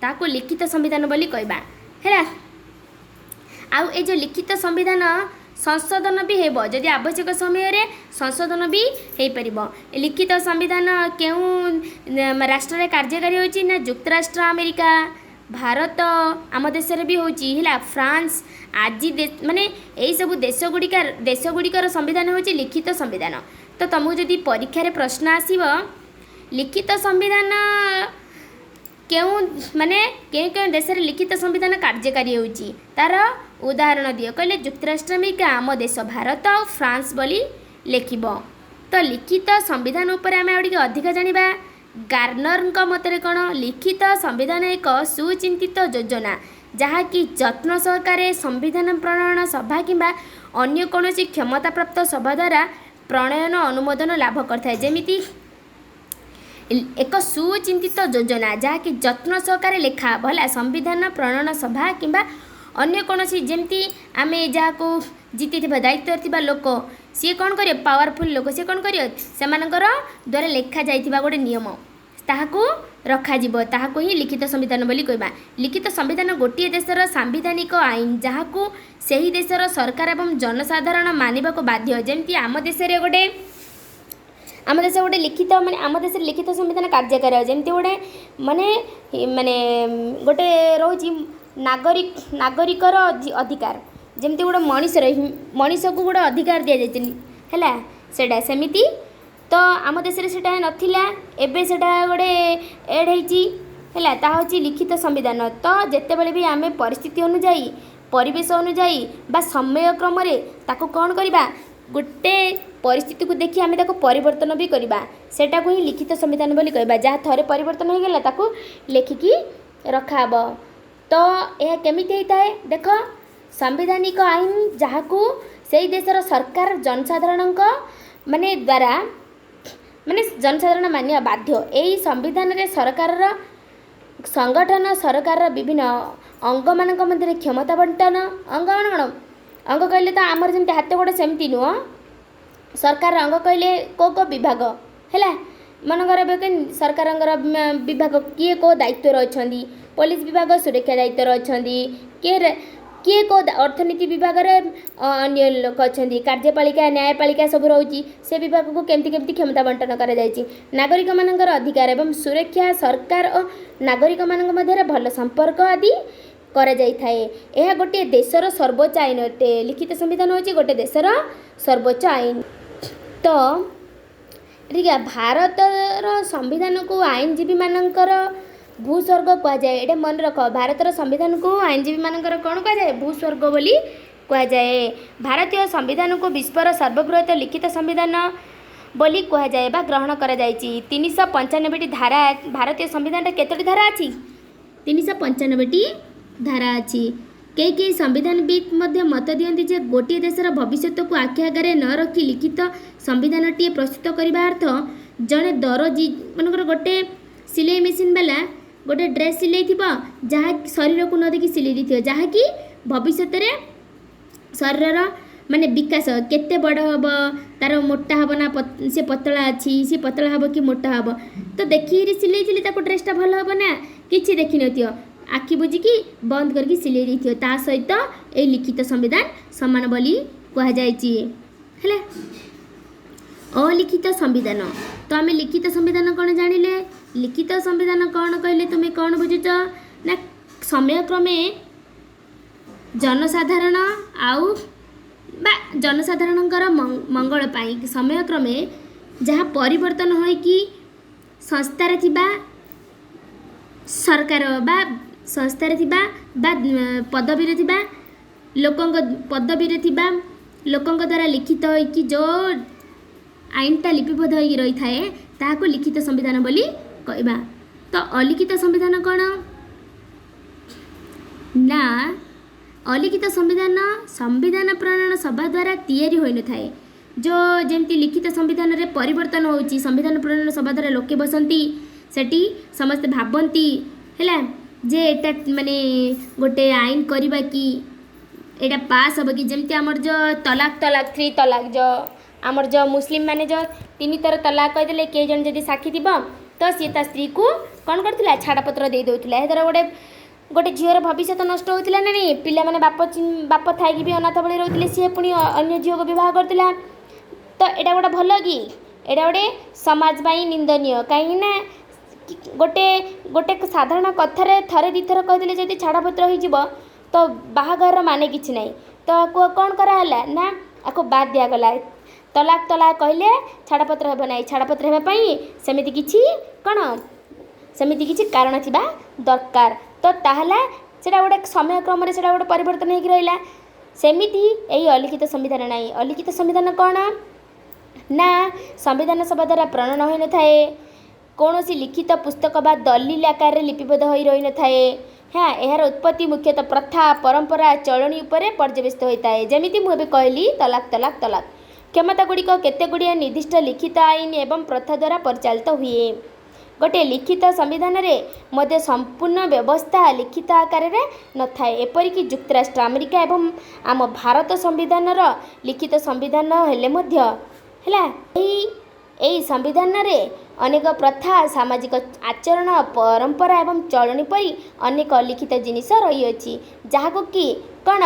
ତାକୁ ଲିଖିତ ସମ୍ବିଧାନ ବୋଲି କହିବା। ହେଲା, ଆଉ ଏ ଯେଉଁ ଲିଖିତ ସମ୍ବିଧାନ ସଂଶୋଧନ ବି ହେବ, ଯଦି ଆବଶ୍ୟକ ସମୟରେ ସଂଶୋଧନ ବି ହେଇପାରିବ। ଲିଖିତ ସମ୍ବିଧାନ କେଉଁ ରାଷ୍ଟ୍ରରେ କାର୍ଯ୍ୟକାରୀ ହେଉଛି ନା ଯୁକ୍ତରାଷ୍ଟ୍ର ଆମେରିକା, ଭାରତ, ଆମ ଦେଶରେ ବି ହେଉଛି, ହେଲା, ଫ୍ରାନ୍ସ ଆଜି, ମାନେ ଏଇସବୁ ଦେଶ ଗୁଡ଼ିକର ସମ୍ବିଧାନ ହେଉଛି ଲିଖିତ ସମ୍ବିଧାନ। ତ ତୁମକୁ ଯଦି ପରୀକ୍ଷାରେ ପ୍ରଶ୍ନ ଆସିବ, ଲିଖିତ ସମ୍ବିଧାନ କେଉଁ, ମାନେ କେଉଁ କେଉଁ ଦେଶରେ ଲିଖିତ ସମ୍ବିଧାନ କାର୍ଯ୍ୟକାରୀ ହେଉଛି, ତାର ଉଦାହରଣ ଦିଅ କହିଲେ ଯୁକ୍ତରାଷ୍ଟ୍ର ଆମେରିକା, ଆମ ଦେଶ ଭାରତ ଆଉ ଫ୍ରାନ୍ସ ବୋଲି ଲେଖିବ। ତ ଲିଖିତ ସମ୍ବିଧାନ ଉପରେ ଆମେ ଆଉ ଟିକେ ଅଧିକ ଜାଣିବା। ଗାର୍ନରଙ୍କ ମତରେ କ'ଣ? ଲିଖିତ ସମ୍ବିଧାନ ଏକ ସୁଚିନ୍ତିତ ଯୋଜନା, ଯାହାକି ଯତ୍ନ ସହକାରେ ସମ୍ବିଧାନ ପ୍ରଣୟନ ସଭା କିମ୍ବା ଅନ୍ୟ କୌଣସି କ୍ଷମତାପ୍ରାପ୍ତ ସଭା ଦ୍ୱାରା ପ୍ରଣୟନ ଅନୁମୋଦନ ଲାଭ କରିଥାଏ। ଯେମିତି ଏକ ସୁଚିନ୍ତିତ ଯୋଜନା ଯାହାକି ଯତ୍ନ ସହକାରେ ଲେଖା ହେବ, ହେଲା, ସମ୍ବିଧାନ ପ୍ରଣୟନ ସଭା କିମ୍ବା ଅନ୍ୟ କୌଣସି, ଯେମିତି ଆମେ ଯାହାକୁ ଜିତିଥିବା, ଦାୟିତ୍ୱରେ ଥିବା ଲୋକ, ସିଏ କ'ଣ କରିବ? ପାୱାରଫୁଲ୍ ଲୋକ ସିଏ କ'ଣ କରିବ? ସେମାନଙ୍କର ଦ୍ୱାରା ଲେଖାଯାଇଥିବା ଗୋଟେ ନିୟମ, ତାହାକୁ ରଖାଯିବ, ତାହାକୁ ହିଁ ଲିଖିତ ସମ୍ବିଧାନ ବୋଲି କହିବା। ଲିଖିତ ସମ୍ବିଧାନ ଗୋଟିଏ ଦେଶର ସାମ୍ବିଧାନିକ ଆଇନ, ଯାହାକୁ ସେହି ଦେଶର ସରକାର ଏବଂ ଜନସାଧାରଣ ମାନିବାକୁ ବାଧ୍ୟ। ଯେମିତି ଆମ ଦେଶ ଗୋଟେ ଲିଖିତ, ମାନେ ଆମ ଦେଶରେ ଲିଖିତ ସମ୍ବିଧାନ କାର୍ଯ୍ୟକାରୀ। ଯେମିତି ଗୋଟେ ମାନେ ଗୋଟେ ରହୁଛି ନାଗରିକର ଅଧିକାର, ଯେମିତି ଗୋଟେ ମଣିଷକୁ ଗୋଟେ ଅଧିକାର ଦିଆଯାଇଛି, ହେଲା, ସେଇଟା ସେମିତି। ତ ଆମ ଦେଶରେ ସେଇଟା ନଥିଲା, ଏବେ ସେଇଟା ଗୋଟେ ଏଡ଼୍ ହେଇଛି। ହେଲା, ତାହା ହେଉଛି ଲିଖିତ ସମ୍ବିଧାନ। ତ ଯେତେବେଳେ ବି ଆମେ ପରିସ୍ଥିତି ଅନୁଯାୟୀ, ପରିବେଶ ଅନୁଯାୟୀ ବା ସମୟ କ୍ରମରେ ତାକୁ କ'ଣ କରିବା, ଗୋଟେ ପରିସ୍ଥିତିକୁ ଦେଖି ଆମେ ତାକୁ ପରିବର୍ତ୍ତନ ବି କରିବା, ସେଇଟାକୁ ହିଁ ଲିଖିତ ସମ୍ବିଧାନ ବୋଲି କହିବା। ଯାହା ଥରେ ପରିବର୍ତ୍ତନ ହୋଇଗଲା, ତାକୁ ଲେଖିକି ରଖାହେବ। ତ ଏହା କେମିତି ହେଇଥାଏ ଦେଖ। ସାମ୍ବିଧାନିକ ଆଇନ ଯାହାକୁ ସେଇ ଦେଶର ସରକାର ଜନସାଧାରଣଙ୍କ ମାନେ ଦ୍ୱାରା, ମାନେ ଜନସାଧାରଣ ମାନିବା ବାଧ୍ୟ। ଏହି ସମ୍ବିଧାନରେ ସରକାରର ସଂଗଠନ, ସରକାରର ବିଭିନ୍ନ ଅଙ୍ଗମାନଙ୍କ ମଧ୍ୟରେ କ୍ଷମତା ବଣ୍ଟନ, ଅଙ୍ଗମାନେ କ'ଣ, ଅଙ୍ଗ କହିଲେ ତ ଆମର ଯେମିତି ହାତ ଗୋଡ଼ ସେମିତି ନୁହଁ। ସରକାରର ଅଙ୍ଗ କହିଲେ କେଉଁ କେଉଁ ବିଭାଗ ହେଲା? ମନେକର ଏବେ ସରକାରଙ୍କର ବିଭାଗ କିଏ କେଉଁ ଦାୟିତ୍ୱରେ ଅଛନ୍ତି? ପୋଲିସ ବିଭାଗ ସୁରକ୍ଷା ଦାୟିତ୍ୱରେ ଅଛନ୍ତି, କିଏ କିଏ କେଉଁ ଅର୍ଥନୀତି ବିଭାଗରେ ଅନ୍ୟ ଲୋକ ଅଛନ୍ତି, କାର୍ଯ୍ୟପାଳିକା, ନ୍ୟାୟପାଳିକା ସବୁ ରହୁଛି। ସେ ବିଭାଗକୁ କେମିତି କେମିତି କ୍ଷମତା ବଣ୍ଟନ କରାଯାଇଛି, ନାଗରିକମାନଙ୍କର ଅଧିକାର ଏବଂ ସୁରକ୍ଷା, ସରକାର ଓ ନାଗରିକମାନଙ୍କ ମଧ୍ୟରେ ଭଲ ସମ୍ପର୍କ ଆଦି କରାଯାଇଥାଏ। ଏହା ଗୋଟିଏ ଦେଶର ସର୍ବୋଚ୍ଚ ଆଇନ ଅଟେ। ଲିଖିତ ସମ୍ବିଧାନ ହେଉଛି ଗୋଟେ ଦେଶର ସର୍ବୋଚ୍ଚ ଆଇନ। ତ ଠିକ, ଭାରତର ସମ୍ବିଧାନକୁ ଆଇନଜୀବୀମାନଙ୍କର ଭୂସ୍ୱର୍ଗ କୁହାଯାଏ। ଏଇଟା ମନେ ରଖ, ଭାରତର ସମ୍ବିଧାନକୁ ଆଇନଜୀବୀମାନଙ୍କର କ'ଣ କୁହାଯାଏ? ଭୂସ୍ୱର୍ଗ ବୋଲି କୁହାଯାଏ। ଭାରତୀୟ ସମ୍ବିଧାନକୁ ବିଶ୍ୱର ସର୍ବବୃହତ ଲିଖିତ ସମ୍ବିଧାନ ବୋଲି କୁହାଯାଏ ବା ଗ୍ରହଣ କରାଯାଇଛି। 395ଟି ଧାରା। ଭାରତୀୟ ସମ୍ବିଧାନରେ କେତୋଟି ଧାରା ଅଛି? 395ଟି ଧାରା ଅଛି। କେହି କେହି ସମ୍ବିଧାନବିତ୍ ମଧ୍ୟ ମତ ଦିଅନ୍ତି ଯେ ଗୋଟିଏ ଦେଶର ଭବିଷ୍ୟତକୁ ଆଖି ଆଗରେ ନ ରଖି ଲିଖିତ ସମ୍ବିଧାନଟିଏ ପ୍ରସ୍ତୁତ କରିବା ଅର୍ଥ ଜଣେ ଦରଜି, ମନେକର ଗୋଟେ ସିଲେଇ ମେସିନ୍ ବାଲା ଗୋଟେ ଡ୍ରେସ୍ ସିଲେଇଥିବ, ଯାହା ଶରୀରକୁ ନ ଦେଖି ସିଲେଇ ଦେଇଥିବ, ଯାହାକି ଭବିଷ୍ୟତରେ ଶରୀରର ମାନେ ବିକାଶ କେତେ ବଡ଼ ହେବ, ତାର ମୋଟା ହେବ ନା ସେ ପତଳା ଅଛି, ସେ ପତଳା ହେବ କି ମୋଟା ହେବ, ତ ଦେଖିକିରି ସିଲେଇଥିଲେ ତାକୁ ଡ୍ରେସ୍ଟା ଭଲ ହେବ ନା କିଛି ଦେଖିନଥିବ, ଆଖି ବୁଜିକି ବନ୍ଦ କରିକି ସିଲେଇ ଦେଇଥିବ, ତା ସହିତ ଏଇ ଲିଖିତ ସମ୍ବିଧାନ ସମାନ ବୋଲି କୁହାଯାଇଛି। ହେଲା ଅଲିଖିତ ସମ୍ବିଧାନ। ତ ଆମେ ଲିଖିତ ସମ୍ବିଧାନ କ'ଣ ଜାଣିଲେ? ଲିଖିତ ସମ୍ବିଧାନ କ'ଣ କହିଲେ ତୁମେ କ'ଣ ବୁଝୁଛ? ନା ସମୟକ୍ରମେ ଜନସାଧାରଣ ଆଉ ବା ଜନସାଧାରଣଙ୍କର ମଙ୍ଗଳ ପାଇଁ ସମୟକ୍ରମେ ଯାହା ପରିବର୍ତ୍ତନ ହୋଇକି ସଂସ୍ଥାରେ ଥିବା ସରକାର ବା ସଂସ୍ଥାରେ ଥିବା ବା ପଦବୀରେ ଥିବା ଲୋକଙ୍କ, ପଦବୀରେ ଥିବା ଲୋକଙ୍କ ଦ୍ୱାରା ଲିଖିତ ହୋଇକି ଯେଉଁ ଆଇନଟା ଲିପିବଦ୍ଧ ହୋଇକି ରହିଥାଏ, ତାହାକୁ ଲିଖିତ ସମ୍ବିଧାନ ବୋଲି କହିବା। ତ ଅଲିଖିତ ସମ୍ବିଧାନ କ'ଣ? ନା ଅଲିଖିତ ସମ୍ବିଧାନ ସମ୍ବିଧାନ ପ୍ରଣୟନ ସଭା ଦ୍ୱାରା ତିଆରି ହୋଇନଥାଏ। ଯେଉଁ ଯେମିତି ଲିଖିତ ସମ୍ବିଧାନରେ ପରିବର୍ତ୍ତନ ହେଉଛି, ସମ୍ବିଧାନ ପ୍ରଣୟନ ସଭା ଦ୍ୱାରା ଲୋକେ ବସନ୍ତି, ସେଠି ସମସ୍ତେ ଭାବନ୍ତି ହେଲା ଯେ ଏଇଟା ମାନେ ଗୋଟେ ଆଇନ କରିବା କି, ଏଇଟା ପାସ୍ ହେବ କି। ଯେମିତି ଆମର ଯେଉଁ ତଲାକ, ତଲାକ, ଥ୍ରୀ ତଲାକ, ଯେଉଁ ଆମର ଯେଉଁ ମୁସଲିମ ମାନେ ଯେଉଁ 3 ଥର ତଲାକ କହିଦେଲେ, କେହି ଜଣେ ଯଦି ସାକ୍ଷୀ ଥିବ ତ ସିଏ ତା ସ୍ତ୍ରୀକୁ କ'ଣ କରୁଥିଲା? ଛାଡ଼ପତ୍ର ଦେଇ ଦେଉଥିଲା। ଏହାଦ୍ୱାରା ଗୋଟେ ଝିଅର ଭବିଷ୍ୟତ ନଷ୍ଟ ହେଉଥିଲା ନା ନାହିଁ? ପିଲାମାନେ ବାପ ଥାଇକି ବି ଅନାଥ ଭଳି ରହୁଥିଲେ। ସିଏ ପୁଣି ଅନ୍ୟ ଝିଅକୁ ବିବାହ କରୁଥିଲା। ତ ଏଇଟା ଗୋଟେ ଭଲ କି? ଏଇଟା ଗୋଟେ ସମାଜ ପାଇଁ ନିନ୍ଦନୀୟ। କାହିଁକି ନା ଗୋଟେ ସାଧାରଣ କଥାରେ ଥରେ ଦୁଇଥର କହିଦେଲେ ଯଦି ଛାଡ଼ପତ୍ର ହେଇଯିବ, ତ ବାହାଘରର ମାନେ କିଛି ନାହିଁ। ତ ଆକୁ କ'ଣ କରାହେଲା ନା ଆକୁ ବାଦ୍ ଦିଆଗଲା। ତଲାକ ତଲାକ କହିଲେ ଛାଡ଼ପତ୍ର ହେବ ନାହିଁ। ଛାଡ଼ପତ୍ର ହେବା ପାଇଁ ସେମିତି କିଛି କ'ଣ, ସେମିତି କିଛି କାରଣ ଥିବା ଦରକାର। ତ ତାହେଲେ ସେଇଟା ଗୋଟେ ସମୟକ୍ରମରେ ସେଇଟା ଗୋଟେ ପରିବର୍ତ୍ତନ ହେଇକି ରହିଲା। ସେମିତି ଏଇ ଅଲିଖିତ ସମ୍ବିଧାନ ନାହିଁ। ଅଲିଖିତ ସମ୍ବିଧାନ କ'ଣ ନା ସମ୍ବିଧାନ ସଭା ଦ୍ୱାରା ପ୍ରଣୟନ ହୋଇନଥାଏ, କୌଣସି ଲିଖିତ ପୁସ୍ତକ ବା ଦଲିଲ ଆକାରରେ ଲିପିବଦ୍ଧ ହୋଇ ରହିନଥାଏ। ହଁ, ଏହାର ଉତ୍ପତ୍ତି ମୁଖ୍ୟତଃ ପ୍ରଥା, ପରମ୍ପରା, ଚଳଣି ଉପରେ ପର୍ଯ୍ୟବସିତ ହୋଇଥାଏ। ଯେମିତି ମୁଁ ଏବେ କହିଲି ତଲାକ, ତଲାକ, ତଲାକ। କ୍ଷମତା ଗୁଡ଼ିକ କେତେ ଗୁଡ଼ିଏ ନିର୍ଦ୍ଦିଷ୍ଟ ଲିଖିତ ଆଇନ ଏବଂ ପ୍ରଥା ଦ୍ୱାରା ପରିଚାଳିତ ହୁଏ। ଗୋଟିଏ ଲିଖିତ ସମ୍ବିଧାନରେ ମଧ୍ୟ ସମ୍ପୂର୍ଣ୍ଣ ବ୍ୟବସ୍ଥା ଲିଖିତ ଆକାରରେ ନଥାଏ। ଏପରିକି ଯୁକ୍ତରାଷ୍ଟ୍ର ଆମେରିକା ଏବଂ ଆମ ଭାରତ ସମ୍ବିଧାନର ଲିଖିତ ସମ୍ବିଧାନ ହେଲେ ମଧ୍ୟ ହେଲା, ଏହି ସମ୍ବିଧାନରେ ଅନେକ ପ୍ରଥା, ସାମାଜିକ ଆଚରଣ, ପରମ୍ପରା ଏବଂ ଚଳଣି ପରି ଅନେକ ଅଲିଖିତ ଜିନିଷ ରହିଅଛି, ଯାହାକୁ କି କ'ଣ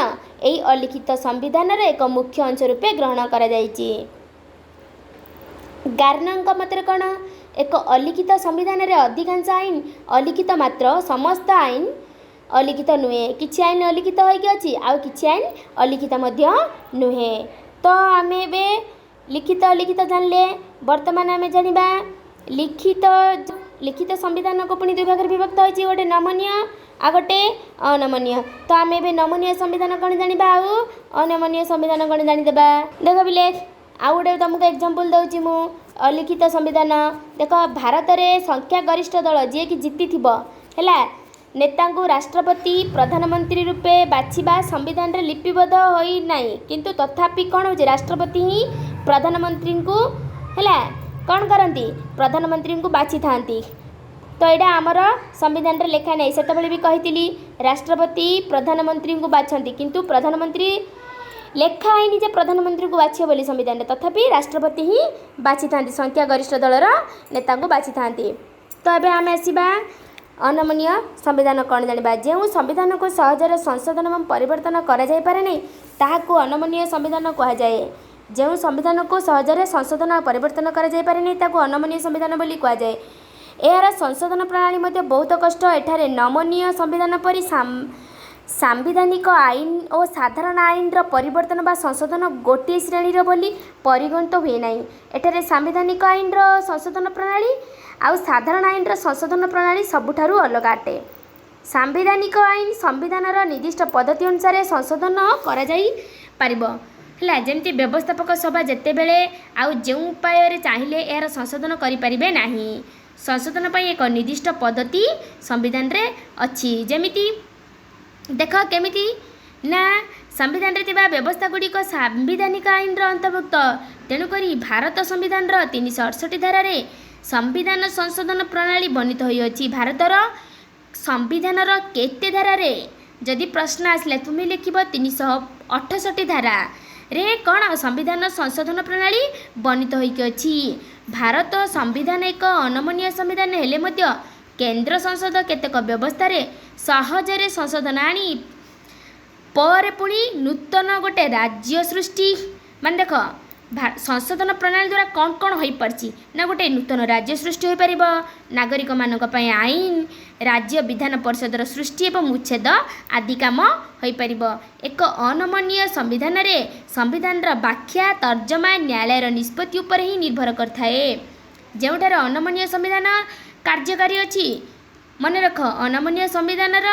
ଏହି ଅଲିଖିତ ସମ୍ବିଧାନର ଏକ ମୁଖ୍ୟ ଅଂଶ ରୂପେ ଗ୍ରହଣ କରାଯାଇଛି। ଗାର୍ନରଙ୍କ ମତରେ କ'ଣ? ଏକ ଅଲିଖିତ ସମ୍ବିଧାନରେ ଅଧିକାଂଶ ଆଇନ ଅଲିଖିତ, ମାତ୍ର ସମସ୍ତ ଆଇନ ଅଲିଖିତ ନୁହେଁ। କିଛି ଆଇନ ଅଲିଖିତ ହୋଇକି ଅଛି, ଆଉ କିଛି ଆଇନ ଅଲିଖିତ ମଧ୍ୟ ନୁହେଁ। ତ ଆମେ ଏବେ ଲିଖିତ ଅଲିଖିତ ଜାଣିଲେ। ବର୍ତ୍ତମାନ ଆମେ ଜାଣିବା ଲିଖିତ ସମ୍ବିଧାନକୁ ପୁଣି ଦୁଇ ଭାଗରେ ବିଭକ୍ତ ହୋଇଛି, ଗୋଟେ ନମନୀୟ ଆଉ ଗୋଟେ ଅନମନୀୟ। ତ ଆମେ ଏବେ ନମନୀୟ ସମ୍ବିଧାନ କ'ଣ ଜାଣିବା ଆଉ ଅନମନୀୟ ସମ୍ବିଧାନ କ'ଣ ଜାଣିଦେବା। ଦେଖ ପିଲେ, ଆଉ ଗୋଟେ ତୁମକୁ ଏକ୍ଜାମ୍ପଲ୍ ଦେଉଛି ମୁଁ ଅଲିଖିତ ସମ୍ବିଧାନ। ଦେଖ, ଭାରତରେ ସଂଖ୍ୟା ଗରିଷ୍ଠ ଦଳ ଯିଏକି ଜିତିଥିବ ହେଲା, ନେତାଙ୍କୁ ରାଷ୍ଟ୍ରପତି, ପ୍ରଧାନମନ୍ତ୍ରୀ ରୂପେ ବାଛିବା ସମ୍ବିଧାନରେ ଲିପିବଦ୍ଧ ହୋଇନାହିଁ। କିନ୍ତୁ ତଥାପି କ'ଣ ହେଉଛି? ରାଷ୍ଟ୍ରପତି ହିଁ ପ୍ରଧାନମନ୍ତ୍ରୀଙ୍କୁ ହେଲା କ'ଣ କରନ୍ତି? ପ୍ରଧାନମନ୍ତ୍ରୀଙ୍କୁ ବାଛିଥାନ୍ତି। ତ ଏଇଟା ଆମର ସମ୍ବିଧାନରେ ଲେଖା ନାହିଁ। ସେତେବେଳେ ବି କହିଥିଲି, ରାଷ୍ଟ୍ରପତି ପ୍ରଧାନମନ୍ତ୍ରୀଙ୍କୁ ବାଛନ୍ତି, କିନ୍ତୁ ପ୍ରଧାନମନ୍ତ୍ରୀ ଲେଖା ହେଇନି ଯେ ପ୍ରଧାନମନ୍ତ୍ରୀଙ୍କୁ ବାଛିବ ବୋଲି ସମ୍ବିଧାନରେ, ତଥାପି ରାଷ୍ଟ୍ରପତି ହିଁ ବାଛିଥାନ୍ତି, ସଂଖ୍ୟା ଗରିଷ୍ଠ ଦଳର ନେତାଙ୍କୁ ବାଛିଥାନ୍ତି। ତ ଏବେ ଆମେ ଆସିବା ଅନମନୀୟ ସମ୍ବିଧାନ କ'ଣ ଜାଣିବା। ଯେଉଁ ସମ୍ବିଧାନକୁ ସହଜରେ ସଂଶୋଧନ ଏବଂ ପରିବର୍ତ୍ତନ କରାଯାଇପାରେ ନାହିଁ, ତାହାକୁ ଅନମନୀୟ ସମ୍ବିଧାନ କୁହାଯାଏ। ଯେଉଁ ସମ୍ବିଧାନକୁ ସହଜରେ ସଂଶୋଧନ ଆଉ ପରିବର୍ତ୍ତନ କରାଯାଇପାରେ ନାହିଁ, ତାକୁ ଅନମନୀୟ ସମ୍ବିଧାନ ବୋଲି କୁହାଯାଏ। ଏହାର ସଂଶୋଧନ ପ୍ରଣାଳୀ ମଧ୍ୟ ବହୁତ କଷ୍ଟ। ଏଠାରେ ନମନୀୟ ସମ୍ବିଧାନ ପରି ସାମ୍ବିଧାନିକ ଆଇନ ଓ ସାଧାରଣ ଆଇନର ପରିବର୍ତ୍ତନ ବା ସଂଶୋଧନ ଗୋଟିଏ ଶ୍ରେଣୀର ବୋଲି ପରିଗଣିତ ହୁଏ ନାହିଁ। ଏଠାରେ ସାମ୍ବିଧାନିକ ଆଇନର ସଂଶୋଧନ ପ୍ରଣାଳୀ ଆଉ ସାଧାରଣ ଆଇନର ସଂଶୋଧନ ପ୍ରଣାଳୀ ସବୁଠାରୁ ଅଲଗା ଅଟେ। ସାମ୍ବିଧାନିକ ଆଇନ ସମ୍ବିଧାନର ନିର୍ଦ୍ଦିଷ୍ଟ ପଦ୍ଧତି ଅନୁସାରେ ସଂଶୋଧନ କରାଯାଇପାରିବ। ହେଲା, ଯେମିତି ବ୍ୟବସ୍ଥାପକ ସଭା ଯେତେବେଳେ ଆଉ ଯେଉଁ ଉପାୟରେ ଚାହିଁଲେ ଏହାର ସଂଶୋଧନ କରିପାରିବେ ନାହିଁ। ସଂଶୋଧନ ପାଇଁ ଏକ ନିର୍ଦ୍ଦିଷ୍ଟ ପଦ୍ଧତି ସମ୍ବିଧାନରେ ଅଛି। ଯେମିତି ଦେଖ, କେମିତି ନା ସମ୍ବିଧାନରେ ଥିବା ବ୍ୟବସ୍ଥା ଗୁଡ଼ିକ ସାମ୍ବିଧାନିକ ଆଇନର ଅନ୍ତର୍ଭୁକ୍ତ। ତେଣୁକରି ଭାରତ ସମ୍ବିଧାନର 368 ଧାରାରେ ସମ୍ବିଧାନ ସଂଶୋଧନ ପ୍ରଣାଳୀ ବର୍ଣ୍ଣିତ ହୋଇଅଛି। ଭାରତର ସମ୍ବିଧାନର କେତେ ଧାରାରେ ଯଦି ପ୍ରଶ୍ନ ଆସିଲା, ତୁମେ ଲେଖିବ 368 ଧାରାରେ କ'ଣ ସମ୍ବିଧାନ ସଂଶୋଧନ ପ୍ରଣାଳୀ ବର୍ଣ୍ଣିତ ହୋଇକି ଅଛି। ଭାରତ ସମ୍ବିଧାନ ଏକ ଅନମନୀୟ ସମ୍ବିଧାନ ହେଲେ ମଧ୍ୟ କେନ୍ଦ୍ର ସଂସଦ କେତେକ ବ୍ୟବସ୍ଥାରେ ସହଜରେ ସଂଶୋଧନ ଆଣି ପରେ ପୁଣି ନୂତନ ଗୋଟେ ରାଜ୍ୟ ସୃଷ୍ଟି, ମାନେ ଦେଖ, ସଂଶୋଧନ ପ୍ରଣାଳୀ ଦ୍ୱାରା କ'ଣ କ'ଣ ହୋଇପାରିଛି ନା ଗୋଟେ ନୂତନ ରାଜ୍ୟ ସୃଷ୍ଟି ହୋଇପାରିବ, ନାଗରିକମାନଙ୍କ ପାଇଁ ଆଇନ, ରାଜ୍ୟ ବିଧାନ ପରିଷଦର ସୃଷ୍ଟି ଏବଂ ଉଚ୍ଛେଦ ଆଦି କାମ ହୋଇପାରିବ। ଏକ ଅନମନୀୟ ସମ୍ବିଧାନରେ ସମ୍ବିଧାନର ବ୍ୟାଖ୍ୟା ତର୍ଜମା ନ୍ୟାୟାଳୟର ନିଷ୍ପତ୍ତି ଉପରେ ହିଁ ନିର୍ଭର କରିଥାଏ। ଯେଉଁଠାରେ ଅନମନୀୟ ସମ୍ବିଧାନ କାର୍ଯ୍ୟକାରୀ ଅଛି, ମନେ ରଖ, ଅନମନୀୟ ସମ୍ବିଧାନର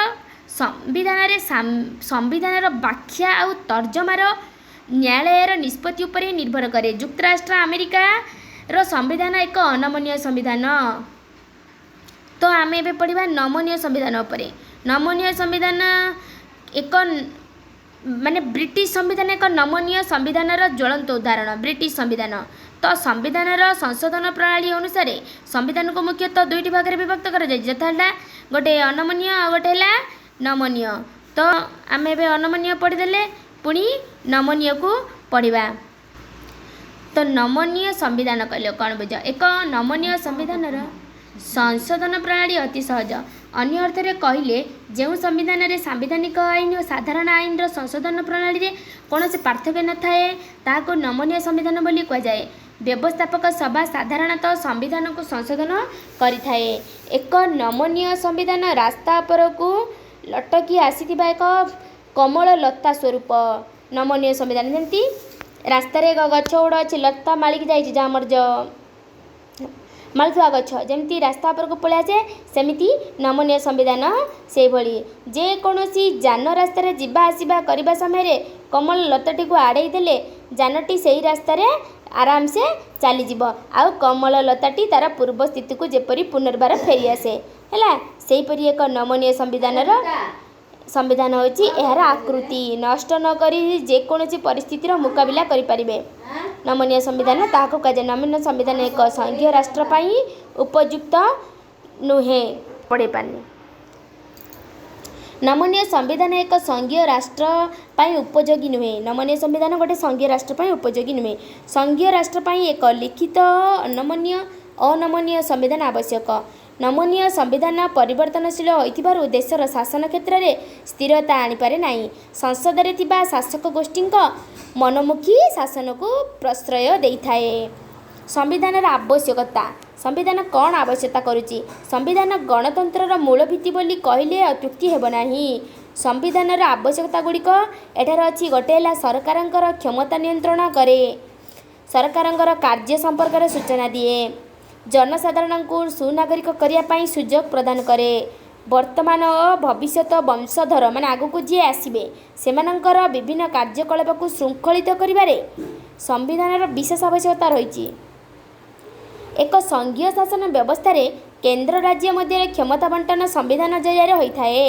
ସମ୍ବିଧାନରେ ସମ୍ବିଧାନର ବ୍ୟାଖ୍ୟା ଆଉ ତର୍ଜମାର ନ୍ୟାୟାଳୟର ନିଷ୍ପତ୍ତି ଉପରେ ହିଁ ନିର୍ଭର କରେ। ଯୁକ୍ତରାଷ୍ଟ୍ର ଆମେରିକାର ସମ୍ବିଧାନ ଏକ ଅନମନୀୟ ସମ୍ବିଧାନ। ତ ଆମେ ଏବେ ପଢ଼ିବା ନମନୀୟ ସମ୍ବିଧାନ ଉପରେ। ନମନୀୟ ସମ୍ବିଧାନ ଏକ ମାନେ ବ୍ରିଟିଶ ସମ୍ବିଧାନ ଏକ ନମନୀୟ ସମ୍ବିଧାନର ଜ୍ୱଳନ୍ତ ଉଦାହରଣ ବ୍ରିଟିଶ ସମ୍ବିଧାନ। ତ ସମ୍ବିଧାନର ସଂଶୋଧନ ପ୍ରଣାଳୀ ଅନୁସାରେ ସମ୍ବିଧାନକୁ ମୁଖ୍ୟତଃ ଦୁଇଟି ଭାଗରେ ବିଭକ୍ତ କରାଯାଇଛି, ଯଥା ହେଲା ଗୋଟେ ଅନମନୀୟ ଆଉ ଗୋଟେ ହେଲା ନମନୀୟ। ତ ଆମେ ଏବେ ଅନମନୀୟ ପଢ଼ିଦେଲେ, ପୁଣି ନମନୀୟକୁ ପଢ଼ିବା। ତ ନମନୀୟ ସମ୍ବିଧାନ କହିଲେ କ'ଣ ବୁଝ? ଏକ ନମନୀୟ ସମ୍ବିଧାନର ସଂଶୋଧନ ପ୍ରଣାଳୀ ଅତି ସହଜ। ଅନ୍ୟ ଅର୍ଥରେ କହିଲେ, ଯେଉଁ ସମ୍ବିଧାନରେ ସାମ୍ବିଧାନିକ ଆଇନ ଓ ସାଧାରଣ ଆଇନର ସଂଶୋଧନ ପ୍ରଣାଳୀରେ କୌଣସି ପାର୍ଥକ୍ୟ ନଥାଏ, ତାହାକୁ ନମନୀୟ ସମ୍ବିଧାନ ବୋଲି କୁହାଯାଏ। ବ୍ୟବସ୍ଥାପକ ସଭା ସାଧାରଣତଃ ସମ୍ବିଧାନକୁ ସଂଶୋଧନ କରିଥାଏ। ଏକ ନମନୀୟ ସମ୍ବିଧାନ ରାସ୍ତା ଉପରକୁ ଲଟକି ଆସିଥିବା ଏକ କମଳ ଲତା ସ୍ୱରୂପ। ନମନୀୟ ସମ୍ବିଧାନ ଯେମିତି ରାସ୍ତାରେ ଏକ ଗଛ ଗୁଡ଼ା ଅଛି, ଲତା ମାଳିକି ଯାଇଛି, ଯାହା ଆମର ମାଳୁଥିବା ଗଛ ଯେମିତି ରାସ୍ତା ଉପରକୁ ପଳେଇ ଆସେ, ସେମିତି ନମନୀୟ ସମ୍ବିଧାନ ସେଇଭଳି। ଯେକୌଣସି ଯାନ ରାସ୍ତାରେ ଯିବା ଆସିବା କରିବା ସମୟରେ କମଳ ଲତାଟିକୁ ଆଡ଼େଇ ଦେଲେ ଯାନଟି ସେହି ରାସ୍ତାରେ ଆରାମସେ ଚାଲିଯିବ, ଆଉ କମଳ ଲତାଟି ତା'ର ପୂର୍ବ ସ୍ଥିତିକୁ ଯେପରି ପୁନର୍ବାର ଫେରିଆସେ, ହେଲା, ସେହିପରି ଏକ ନମନୀୟ ସମ୍ବିଧାନର ସମ୍ବିଧାନ ହେଉଛି ଏହାର ଆକୃତି ନଷ୍ଟ ନ କରି ଯେକୌଣସି ପରିସ୍ଥିତିର ମୁକାବିଲା କରିପାରିବେ। ନମନୀୟ ସମ୍ବିଧାନ ତାହାକୁ କୁହାଯାଏ। ନମନୀୟ ସମ୍ବିଧାନ ଏକ ସଂଘୀୟ ରାଷ୍ଟ୍ର ପାଇଁ ଉପଯୁକ୍ତ ନୁହେଁ। ପଢ଼େଇ ପାରୁନି। ନମନୀୟ ସମ୍ବିଧାନ ଏକ ସଂଘୀୟ ରାଷ୍ଟ୍ର ପାଇଁ ଉପଯୋଗୀ ନୁହେଁ। ନମନୀୟ ସମ୍ବିଧାନ ଗୋଟେ ସଂଘୀୟ ରାଷ୍ଟ୍ର ପାଇଁ ଉପଯୋଗୀ ନୁହେଁ। ସଂଘୀୟ ରାଷ୍ଟ୍ର ପାଇଁ ଏକ ଲିଖିତ ଅନମନୀୟ ସମ୍ବିଧାନ ଆବଶ୍ୟକ। ନମନୀୟ ସମ୍ବିଧାନ ପରିବର୍ତ୍ତନଶୀଳ ହୋଇଥିବାରୁ ଦେଶର ଶାସନ କ୍ଷେତ୍ରରେ ସ୍ଥିରତା ଆଣିପାରେ ନାହିଁ। ସଂସଦରେ ଥିବା ଶାସକ ଗୋଷ୍ଠୀଙ୍କ ମନମୁଖୀ ଶାସନକୁ ପ୍ରଶ୍ରୟ ଦେଇଥାଏ। ସମ୍ବିଧାନର ଆବଶ୍ୟକତା। ସମ୍ବିଧାନ କ'ଣ ଆବଶ୍ୟକତା କରୁଛି? ସମ୍ବିଧାନ ଗଣତନ୍ତ୍ରର ମୂଳ ଭିତ୍ତି ବୋଲି କହିଲେ ଅତ୍ୟୁକ୍ତି ହେବ ନାହିଁ। ସମ୍ବିଧାନର ଆବଶ୍ୟକତା ଗୁଡ଼ିକ ଏଠାରେ ଅଛି। ଗୋଟେ ହେଲା ସରକାରଙ୍କର କ୍ଷମତା ନିୟନ୍ତ୍ରଣ କରେ, ସରକାରଙ୍କର କାର୍ଯ୍ୟ ସମ୍ପର୍କରେ ସୂଚନା ଦିଏ, ଜନସାଧାରଣଙ୍କୁ ସୁନାଗରିକ କରିବା ପାଇଁ ସୁଯୋଗ ପ୍ରଦାନ କରେ, ବର୍ତ୍ତମାନ ଓ ଭବିଷ୍ୟତ ବଂଶଧର, ମାନେ ଆଗକୁ ଯିଏ ଆସିବେ, ସେମାନଙ୍କର ବିଭିନ୍ନ କାର୍ଯ୍ୟକଳାପକୁ ଶୃଙ୍ଖଳିତ କରିବାରେ ସମ୍ବିଧାନର ବିଶେଷ ଆବଶ୍ୟକତା ରହିଛି। ଏକ ସଂଘୀୟ ଶାସନ ବ୍ୟବସ୍ଥାରେ କେନ୍ଦ୍ର ରାଜ୍ୟ ମଧ୍ୟରେ କ୍ଷମତା ବଣ୍ଟନ ସମ୍ବିଧାନ ଜରିଆରେ ହୋଇଥାଏ।